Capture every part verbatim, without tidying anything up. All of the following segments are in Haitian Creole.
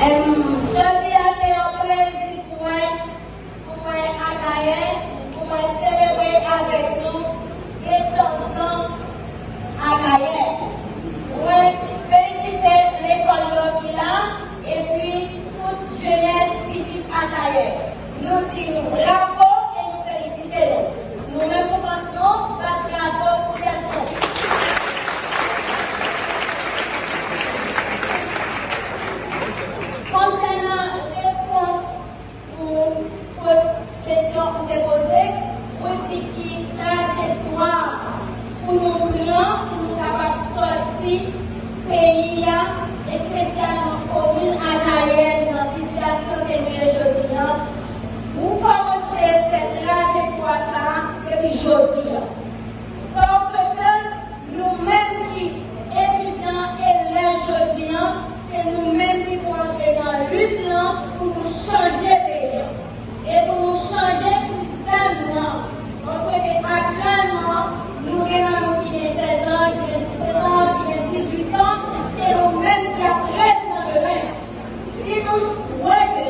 Em, jodi a se yon plezi pou mwen, pou mwen Akayè, pou mwen selebre avèk nou desizyon Akayè. Mwen felisite lekòl yo ki la, epi tout jenès pitit Akayè. Nou di nou bravo e nou felisite nou. Nou menm pou kont nou, bat bravo pou tèt nou. Konsènan repons pou po-, kesyon ou te poze, mwen di ki trajektwa pou nou pran pou nou kapab sòti peyi a, espesyalman komin Akayè, nan sitiyasyon ke nou ye jodi a. Nou kòmanse fè trajektwa sa a depi jodi a. Paske nou menm ki etidyan, elèv jodi a, se nou menm ki pou antre nan lit lan pou nou chanje peyi a. E pou nou chanje sistèm nan. Paske aktyèlman, nou gen nan nou ki gen sèz an, ki gen disèt an, ki gen dizuit an, se nou menm ki ap ret nan demen. Si nou wè ke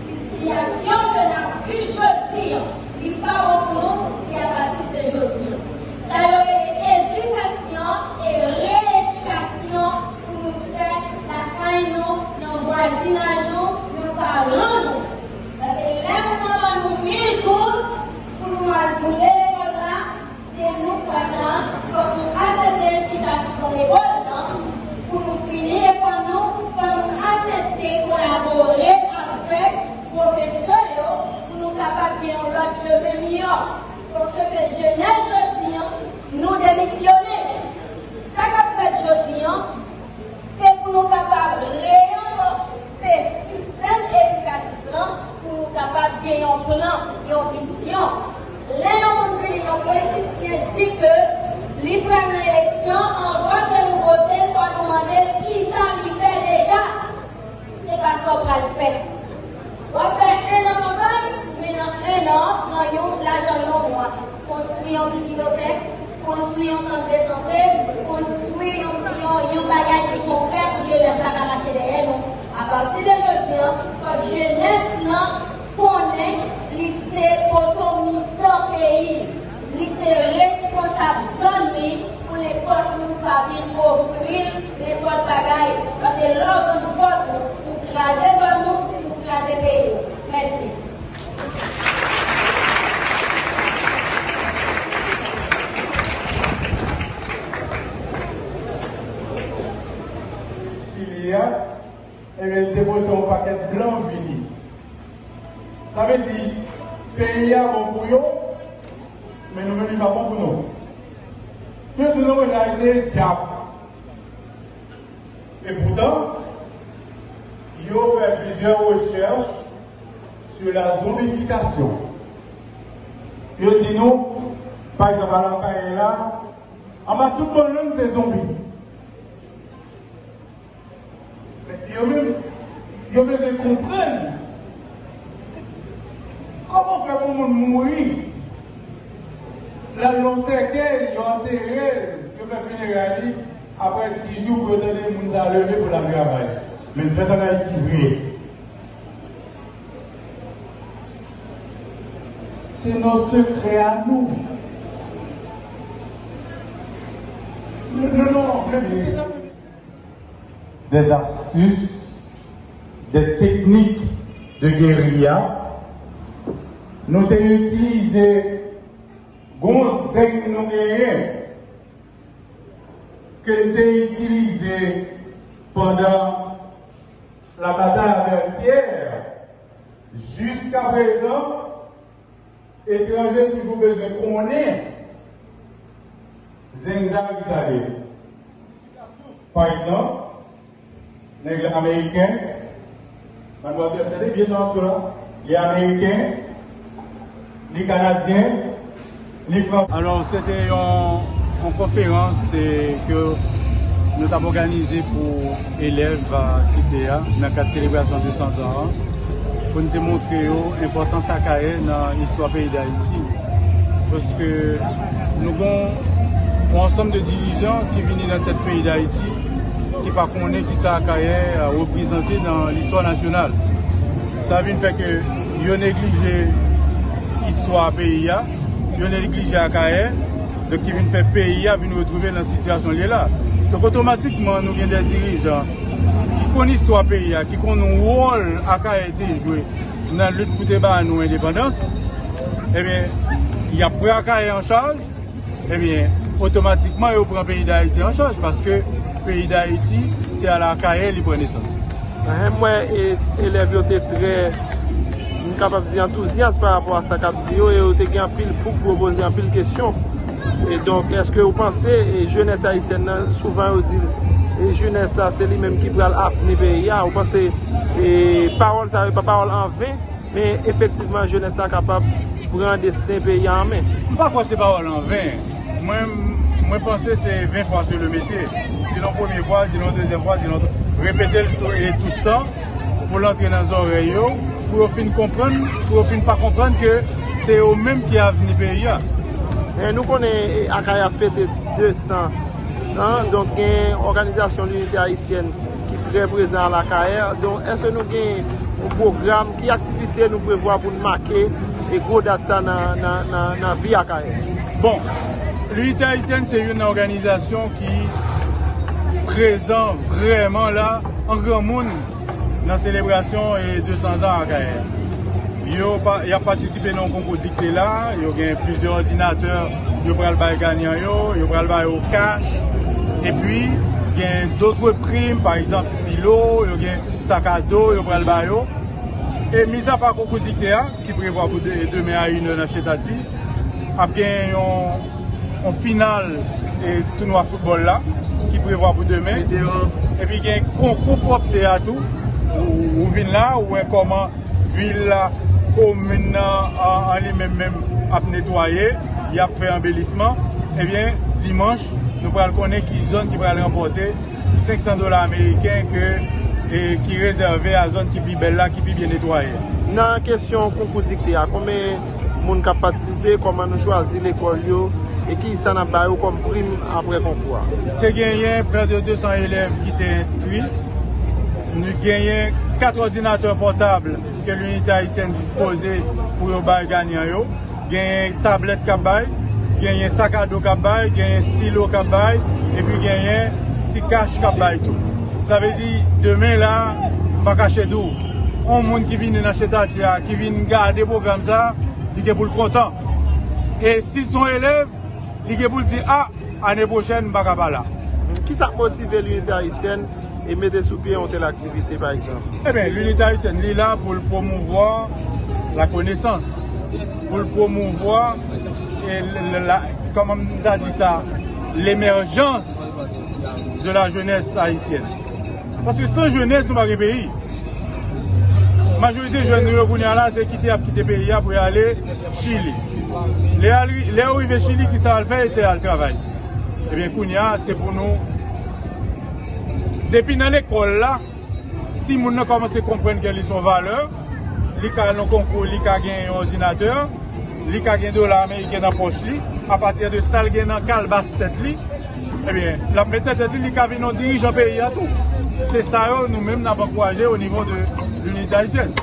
sitiyasyon ke n ap viv jodi a, li pa bon pou nou, se apati de jodi a. Sa yo rele edikasyon e reyedikasyon pou nou fè lakay nou, nan vwazinaj nou, nan paran nou. Paske lè moun nan ban nou mil goud pou nou al boule lekòl la, se nou kwa sa, fòk nou aksepte chita sou bon epòl nan, pou nou fini lekòl nou, fòk nou aksepte kolabore avèk pwofesè yo, pou nou kapab gen yon lòt demen miyò. Paske jenès jodi a, nou demisyone. Sa k ap fèt jodi a, se pou nou kapab reyanse sistèm edikatif lan, pou nou kapab gen yon plan, yon vizyon. Lè yon moun vini, yon politisyen di ke li pral nan eleksyon, anvan ke nou vote l, fò nou mande l kisa li fè deja. Se pa sa w pral fè. W ap fè en an kanpay, men nan en an, nan yon lajan yon mwa, konstwi yon bibliyotèk, konstwi yon sant de sante, konstwi yon, yon, yon bagay ki konkrè pou jenès la ka mache dèyè nou. Apati de jodi a, fòk jenès lan konnen li se poto mitan peyi l. Li se responsab zòn li pou nenpòt moun pa vin ofri l nenpòt bagay. Paske lè w vann vòt ou, ou kraze zòn ou, ou kraze peyi w. Mèsi. Filiya, ebyen, li te pote yon pakèt blan vini. Sa vle di, peyi a bon pou yo, men nou menm li pa bon pou nou. Yo di nou menm la se dyab. E poutan, yo fè plizyè rechèch sou la zonbifikasyon. Yo di nou, pa egzanp, al Akayè la, anba tout bannann se zonbi. Men yo menm, yo bezwen konprann kòman fè pou moun mouri, l al nan yon sèkèy, yo antere l, yo fè fineray li, apre dis jou pou yo tande moun sa a leve pou l al travay. Men l fèt ann Ayiti vre. Se nan sekrè a nou. Non, non, non, men se sa. Des astuces, des techniques de guérilla. Nou te itilize gon zeng nou genyen, ke n te itilize pandan la batay a Vètyè. Jiskaprezan, etranje toujou bezwen konnen zeng sa yo ki sa ye. Pa egzanp, nèg la ameriken, madmwazèl, tande byen sa m ap di w la, li ameriken, li kanadyen, li fransè. Alò, se te yon, yon konferans, e, ke nou t ap òganize pou elèv, a, site a, nan kad selebrasyon de san zan an, pou n te montre yo enpòtans Akayè nan istwa peyi Dayiti. Paske nou gen yon ansanm de divizyon ki vini nan tèt peyi Dayiti, ki pa konnen kisa Akayè reprezante nan listwa nasyonal. Sa vin fè ke yo neglije istwa peyi a, yo neglije Akayè, donk ki vin fè peyi a vin retwouve nan sitiyasyon l ye la. Donk otomatikman nou gen de dirijan ki konn istwa peyi a, ki konn wòl Akayè te jwe nan lit pou te ba nou endepandans, ebyen, y ap pran Akayè an chaj, ebyen, otomatikman yo pran peyi Dayiti an chaj, paske peyi Dayiti, se a Akayè li pran nesans. Mwen wè e, elèv yo te trè, m kapab di, antouzyas pa rapò a sa k ap di yo, e yo te gen anpil fouk pou yo poze anpil kesyon. E donk, èske ou panse, e, jenès ayisyèn nan, souvan yo di, e, jenès la, se li menm ki pral avni peyi a? Ou panse, e, pawòl sa yo pa pawòl an ven, men efektivman, jenès la kapab pran desten peyi a an men? M pa kwè se pawòl an ven. Mwen, mwen panse se ven fwa sou le mesye. Di l yon premye fwa, di l yon dezyèm fwa, di l yon, repete l tou, e tout tan, pou l antre nan zòrèy yo, pou yo fin konprann, pou yo fin pa konprann ke se yo menm ki avni peyi a. E nou konnen, e, Akayè ap fete de san zan, donk gen òganizasyon Linite Ayisyèn ki trè prezan a Akayè. Donk, èske nou gen yon pwogram, ki aktivite nou prevwa pou n make, e, gwo dat sa nan, nan, nan, nan vi Akayè? Bon, Linite Ayisyèn se youn nan òganizasyon ki prezan vrèman la, an granmoun, nan selebrasyon, e, de san zan Akayè. Yo pa, y ap patisipe nan yon konkou dikte la, yo gen plizyè òdinatè, yo pral bay ganyan yo, yo pral ba yo kach, epi gen dòt prim, pa egzanp, stilo, yo gen sak a do, yo pral ba yo. E mizapa konkou dikte a, ki prevwa pou de-, demen a inè nan Chetati, ap gen yon, yon final, e, tounwa foutbòl la, ki prevwa pou demen. Epi gen konkou pwòpte a tou. Ou, ou vin la, ou wè kòman vil la, komin nan, an, an li menm menm ap netwaye, y ap fè anbelisman. Ebyen, dimanch, nou pral konnen ki zòn ki pral ranpòte senk san dola ameriken ke, e, ki rezève a zòn ki pi bèl la, ki pi byen netwaye. Nan kesyon konkou dikte a, konbyen moun k ap patisipe, kòman nou chwazi lekòl yo, e ki sa n ap ba yo kòm prim apre konkou a? Te genyen près de de san elèv ki te enskri. Nou genyen kat òdinatè pòtab ke Linite Ayisyèn dispoze pou yo bay ganyan yo. Genyen tablèt k ap bay, genyen sak a do k ap bay, genyen stilo k ap bay, epi genyen ti kach k ap bay tou. Sa vle di, demen la, m pa kache di w, yon moun ki vini nan Chetati a, ki vin gade pwogram sa, li gen pou l kontan. E si l se yon elèv, li gen pou l di, a, ane pwochèn, m pa ka pa la. Kisa k motive Linite Ayisyèn e mete sou pye yon tèl aktivite, pa egzanp? Ebyen, Linite Ayisyèn, li la pou l pwomouvwa lakonesans, pou l pwomouvwa, e, l, l, la, kòman m ta di sa, lemèjans de la jeunesse haïtienne. Paske san jenès, nou pa gen peyi. Majorite jèn nou yo kounye a la, se kite y ap kite peyi a pou y ale Chili. Lè al ri-, lè yo rive Chili, kisa y al fè? Yo te al travay. Ebyen, kounye a, se pou nou, depi nan lekòl la, timoun nan kòmanse konprann ke li se yon valè, li ka al nan konkou, li ka gen yon òdinatè, li ka gen dola ameriken nan pòch li, apati de sa l gen nan kalbas tèt li, ebyen, l ap met nan tèt li, li ka vin yon dirijan peyi a tou. Se sa yo, nou menm, n ap ankouraje o nivo de Linite Ayisyèn.